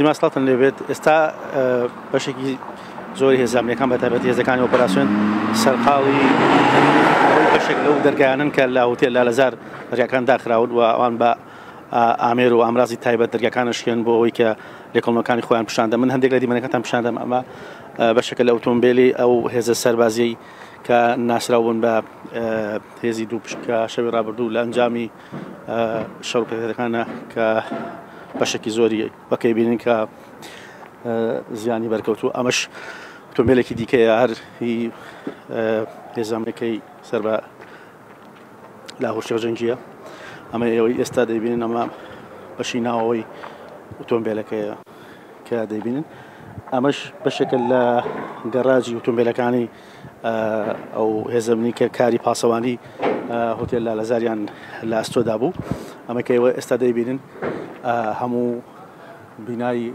سیما سڵاتن لێبێت ئێستا بەشێکی زۆری هێزامنیەکان بە تایبەتی هێزەکانی ئۆپەراسیۆن سەرقاڵی بەشێک لەو دەرگایانن کە لە هوتێل لالەزار دەرگاکان داخراون و ئەوان بە ئامێر و ئامرازی تایبەت دەرگاکانە شکێن بۆ ئەوەی کە لێکۆڵنەوەکانی خۆیان پیشاندە من هەندێک لە دیمەنەکەتان پیشاندەم ئەمە بەشێکە لە ئۆتۆمبیلی ئەو هێزە سەربازیەی کە ناسراو بوون بە هێزی دوو پشت کە شەوی ڕابردوو لە ئەنجامی شەڕ و پێکهاتەکانە کە بەشێکی زۆری بەکەی بینین کە زیانی بەرکەوتوو ئەمەش ئۆتۆمبیلێکی دیکەیە هەر هی هێزامەکەی سەر بە لاهور شێخ جەنگیە ئەمە ئێوەی ئێستا دەیبینن ئەمە بەشی ناوەوەی ئۆتۆمبیلەکەیە کە دەیبینن ئەمەش بەشێکە لە گەراجی ئۆتۆمبیلەکانی ئەو هێزەمنی کە کاری پاسەوانی هۆتێل لالەزاریان لە ئەستۆدا بوو ئەمە کە ئێوە ئێستا دەیبینن هەموو بینای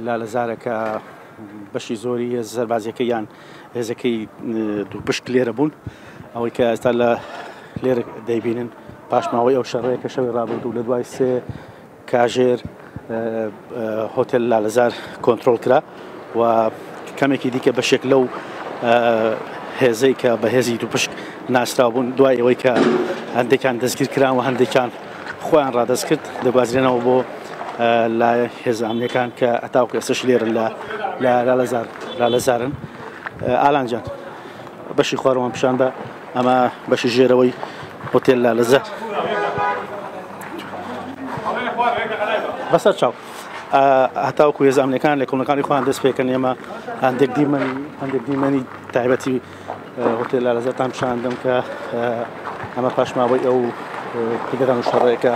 لالەزارە کە بەشی زۆری هێز سەربازیەکە یان هێزەکەی دوو پشک لێرە بوون ئەوەی کە ئێستا لە لێرە دەیبینن پاشماوەی ئەو شەڕەیە کە شەوی ڕابردوو لە دوای سێ کاژێر هۆتێل لالەزار کۆنترۆڵ کرا و کەمێکی دیکە بەشێک لەو هێزەی کە بە هێزی دووپشک ناسراو بوون دوای ئەوەی کە هەندێکیان دەستگیر کران و هەندێکیان خۆیان ڕادەست کرد دەگوازرێنەوە بۆ لای هێزە ئەمنیەکان کە هەتاوەکو ئێستاش لێرن لە لە لالەزار لالەزارن ئالان جان بەشی خوارەوەمان پیشان بە ئەمە بەشی ژێرەوەی هۆتێل لالەزار بەسەر چاو هەتاوەکو هێزە ئەمنیەکان لە کۆنەکانی خۆیان دەست پێکەن ئێمە هەندێک دیمەنی هەندێک دیمەنی تایبەتی هۆتێل لالەزارتان پیشاندەم کە ئەمە پاشماوەی ئەو پێکدادان و شەڕەیەکە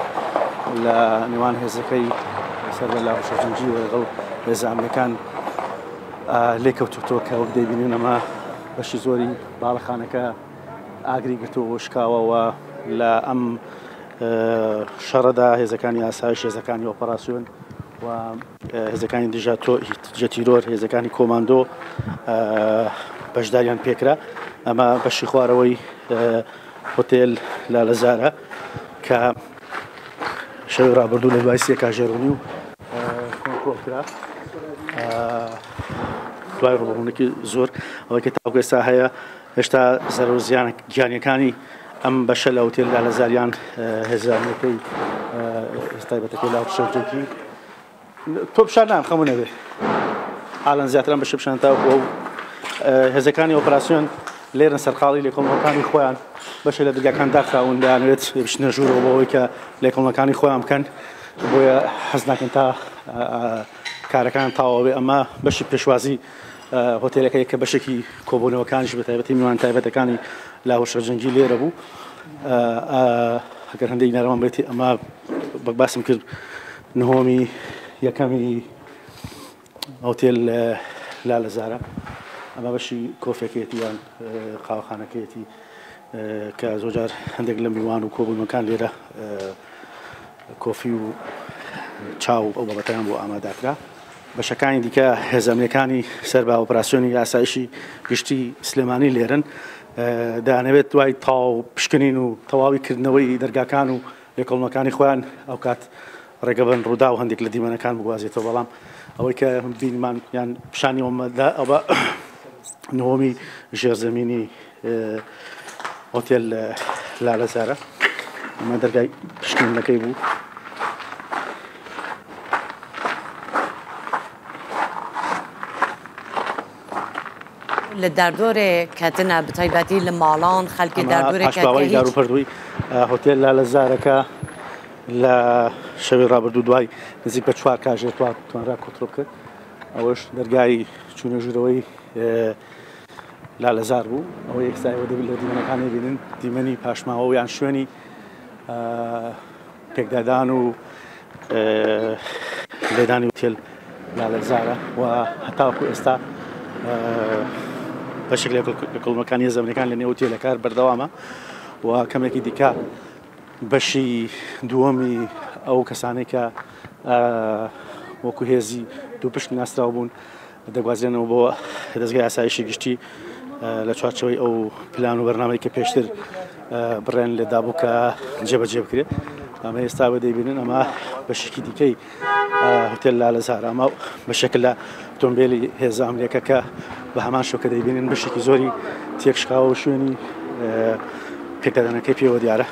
لە نێوان هێزەکەی سەر بە لاهور شێخ جەنگی و لەگەڵ هێزە ئەمنیەکان لێکەوتوتەوە کە وەک دەیبینن ئەمە بەشی زۆری باڵەخانەکە ئاگری گرتووە و شکاوەوە لە ئەم شەڕەدا هێزەکانی ئاسایش هێزەکانی ئۆپەراسیۆن و هێزەکانی دژە دژە تیرۆر هێزەکانی کۆماندۆ بەشداریان پێکرا ئەمە بەشی خوارەوەی هۆتێل لالەزارە کە شەوی ڕابردوو لە دوای سێ کاژێرونی و کۆنترۆڵ کرا دوای ڕووبەڕوونێکی زۆر ئەوەی کە تاوەکو ئێستا هەیە هێشتا زەرەر و زیانە گیانیەکانی ئەم بەشە لە هوتێل لالەزاریان هێزانەکەی تایبەتەکەی لاو شەوجەکی تۆ پیشان نام خەمو نەبێ ئالان زیاتران بەشە پیشان تاوەکو ئەو هێزەکانی ئۆپراسیۆن لێرن سەرقاڵی لێکۆڵەکانی خۆیان بەشێ لە دەرگاکان داخراون دەیانەوێت بچنە ژوورەوە بۆ ئەوەی کە لێکۆڵەکانی خۆیان بکەن بۆیە حەز ناکەن تا کارەکان تەواو بێ ئەمە بەشی پێشوازی هۆتێلەکەی کە بەشێکی کۆبوونەوەکانیش بە تایبەتی میوان تایبەتەکانی لاهور شەرجەنگی لێرە بوو ئەگەر هەندێک نەرەوان بێتی ئەمە بەک باسم کرد نهۆمی یەکەمی هۆتێل لالەزارە ئەمە بەشی کۆفێکێتی یان قاوەخانەکەیەتی کە زۆجار هەندێک لە میوان و کۆبوونەکان لێرە کۆفی و چاو ئەو بابەتیان بۆ ئاماداکرا. بەشەکانی دیکە هێزە ئەمنیەکانی سەر بە ئۆپراسیۆنی ئاسایشی گشتی سلێمانی لێرن دەیانەوێت دوای تەواو پشکنین و تەواوی کردنەوەی دەرگاکان و لێکۆڵنەوەکانی خۆیان ئەوکات ڕێگە بن ڕوودا و هەندێک لە دیمەنەکان بگوازێتەوە بەڵام ئەوەی کە بینیمان یان پیشانی ئەومەدا ئەوە نهۆمی ژێرزەمینی هۆتێل لالەزارە ئەمە دەرگای پشکنینەکەی بوو. لە دەردۆرێ کەتنە بە تایبەتی لە ماڵان خەلکێ دەردۆرێ کەت کە هیچ. داروپەردووی هۆتێل لالەزارەکە لە شەوی ڕابردوو دوای نزیک بە چوار کاژێر توانرا کۆنترۆڵ بکرێت ئەوەش دەرگای چوونە ژوورەوەی لالەزار بوو ئەوەی ئێستا ئێوە دەبێت لە دیمەنەکان ببینن دیمەنی پاشماوە و یان شوێنی پێکدادان و لێدانی وتێل لالەزارە و هەتاوەکو ئێستا بەشێک لە کۆڵمەکانی زەمنەکان لە نێو تێلەکار بەردەوامە و کەمێکی دیکە بەشی دووەمی ئەو کەسانەی کە وەکو هێزی دوو پشت ناسراو بوون دەگوازرێنەوە بۆ دەزگای ئاسایشی گشتی لە چوارچەوەی ئەو پلان و بەرنامەی کە پێشتر بڕێن لێدا بوو کە جێبەجێ بکرێت ئەمە ئێستا بە دەیبینن ئەمە بەشێکی دیکەی هۆتێل لالەزار. ئەمە بەشێکە لە ئۆتۆمبێلی هێزە ئەمنیەکە کە بە هەمان شێوە کە دەیبینن بەشێکی زۆری تێکشکاوە و شوێنی پێکدادانەکەی پێوە دیارە.